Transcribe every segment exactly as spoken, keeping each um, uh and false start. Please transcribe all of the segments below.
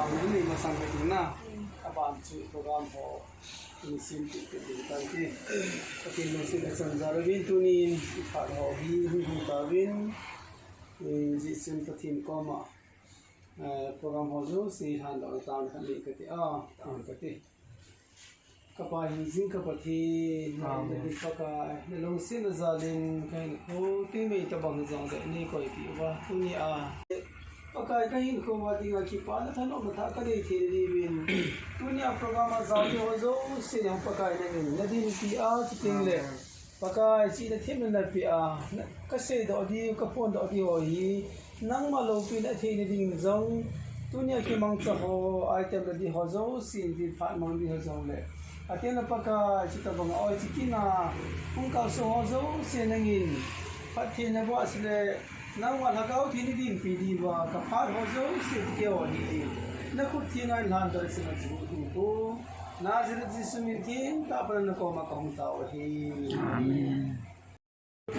Ni masang ka tina, aban chu program ho, ni sim ti ti ti tan ti. Ka tin ni sim ka chan za ravin tunin, i phat ho hi, hi hi ta vin, eh, ji sim ka tin koma, eh, program ho jo si han lo tan han ni ka ti, ah, tan ka ti. Ka Pa hingjing ka Pathen, Amen. Na ding Pakai, na lungsetna jalin ka hinkho, tui mei tabang jong le nei koipi uva, tunia Pakai ka hinkho a dinga kipana thanom na tha ka nei thei na diuvin. Tunia program a jao te ho jouse jong Pakai nangin na dinpi a, chuteng le Amen. Pakai, chihna themna na pe a, na, ka seidoh diu, ka phondoh diu ho hi, nangma loupina thei na ding jong, tunia kimangcha ho, item na di ho jouse, di phat mang di ho jong le. Ati na Pakai, chutabang a oi chikina, hung kalsong ho jouse nangin, phattheina boh a sile, nangma lhagao thei na dinpi diuva, ka phat ho jouse, ti ho hi, na khut theng a lhan doh sila chu, tu. Nazareth Jesu min theng tah a pat na koma kahung tao ahi. Amen. One,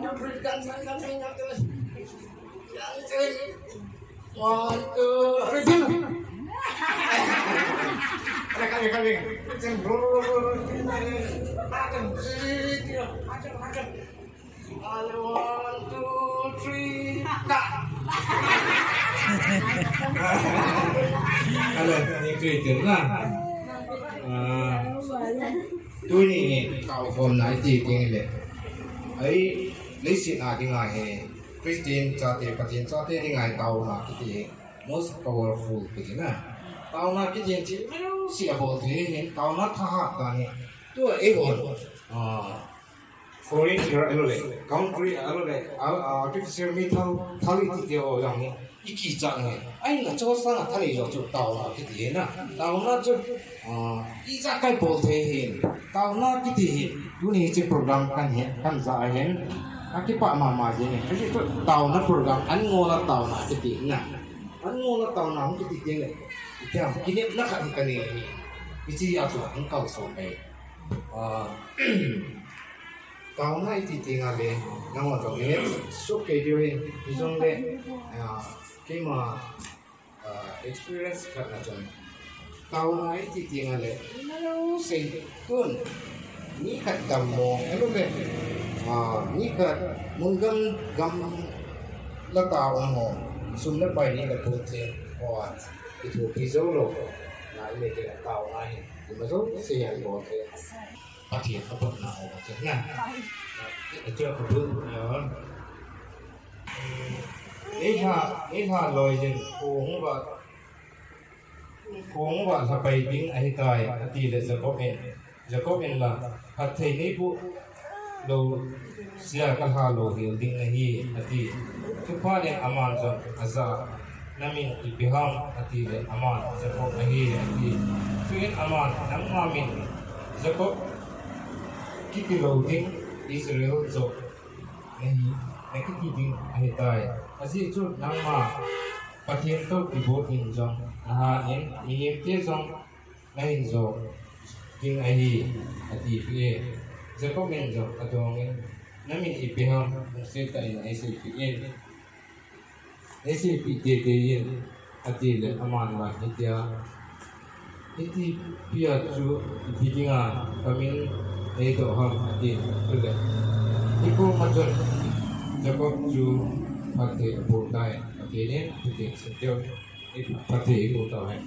two, three, cancel, cancel, cancel. One, two, three. Kali, kali, kali. Cancel. One, two, three, ta. Hello, ni three, tin na. Ah, tuni ni tao khom na iti ting le. Ai, leiset a dinga hi Christian chate, Pathen chate dinga hi taona kiti hi most powerful kiti na. Taona kiti hi si abol thei hi, taona thahat dan hi. Tua ei bol. Ah, Foreign, ahilou le, country, ahilou le, ah, ah, artificial mi thal, thal iti ti ho jong hi, i kichat nge. Ahin la chu sang a thal i jo chu taona kiti hi na. Taona chu, ah, ijakai bol thei hi. Taona kiti hi, tuni hi chu program kan hi, kan ja ahin. Ka kipah mama jing e. Hichu taona program, an ngol a taona kiti hi na. An ngol a taona hung kiti teng le. Itiam, kinepna khat hi ka nei hi. Hichi a chu hung kalson e. Ah, Taona iti teng le, nangho jong le, sukei diu hin, hijongle, ah, keima, ah, experience khat na chun. Taona iti teng le, nalo sei tun, mi khat dammo, ahilou le, ah, mi khat mun gam, gam la taona ho, sum le pai nei la pun thei, ho a, ithopi jou lou, na i le te taona hin, ima jouse hin bol thei. Pathen a botna ho chu na. Achu a kabut, ah. Eilha, eilha loi jin, kho hung va, kho hung va lha pai ding ahitai, ati le Jacob in. Jacob in la, phatthei nei boh lou sea ka lha lou hel ding ahi, ati. Chuphat in aman jong ajah a, na min ipi ham, ati le aman Jacob ahi, ati. Chuin aman, nangma min Jacob kiti lou ding, Israel joh nahi, na kiti ding ahitai. Ajeh chu nangma Pathen toh kibol in jong naha in, mihem te jong nahin jo ding ahi, atipeh e. Jacob in jong adong in, na min ipi ham, lungset tah in eiseipeh in. Eiseipeh teitei in, ati le aman la hitia, hiti pia chu ipi dinga ka min eidoh ham, ati. Chule, hikoma chun Jacob chu phatthei apo tai, Pathen in, Pathen in, Pathen in eipo tai.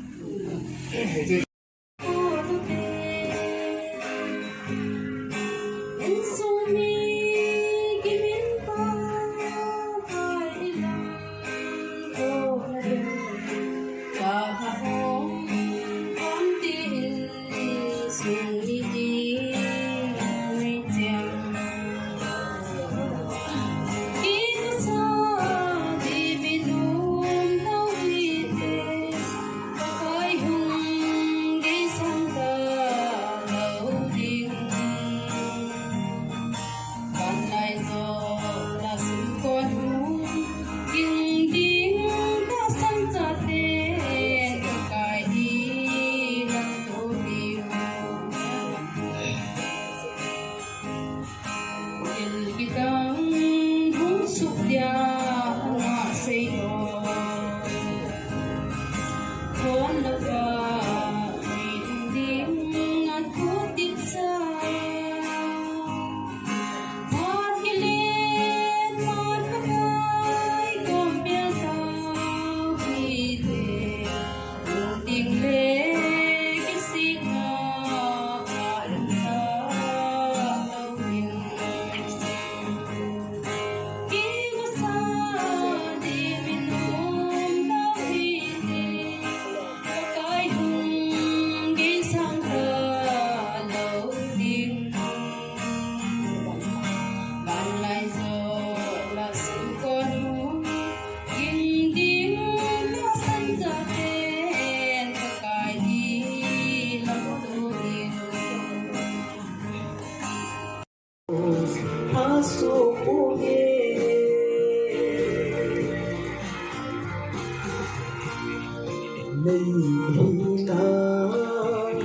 Hina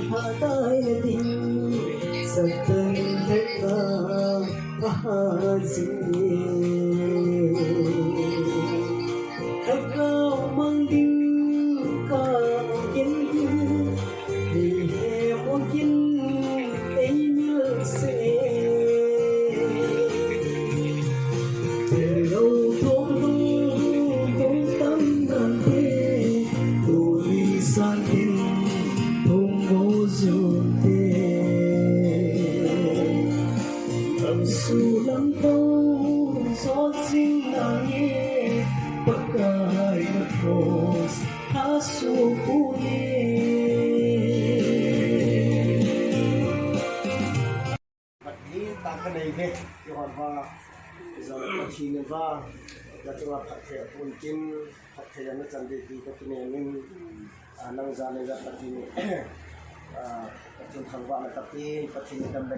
hatai na ding, Satan theka ahajing. Theka mang ding ka ken ding, Mihem ugin eimil se. Telo thong thong thong tam nante, tuli san tin thong mo zute. Lamsu lamto sot jing nange, Pakai na cross. Pathen ta ka nei ve, Jehovah, Pathen va, na chunga phatthei a pun tin, phatthei a na chan ve ti ka kinem in, a, nang ja le ja Pathen, a, Pathen thangvahna ka pe, Pathen dam le.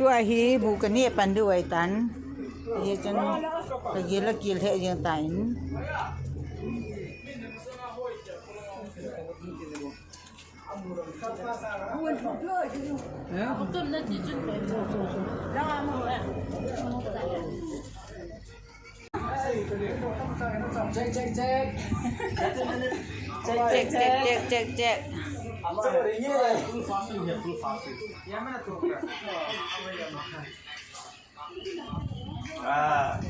Tua hi bu ka neh pan diu ahitan. Hichun ka gil a kil he jeng tan. Check, check, check, check, check, check. Ah.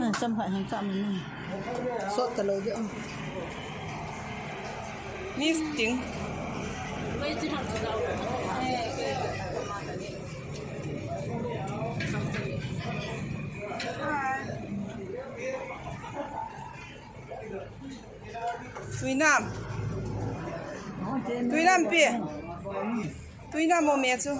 Ah, cham khat hin cham ni. Sot ta lou de. Ni sting. Tuinam. Tuinam pi. Tuinam mo me chu.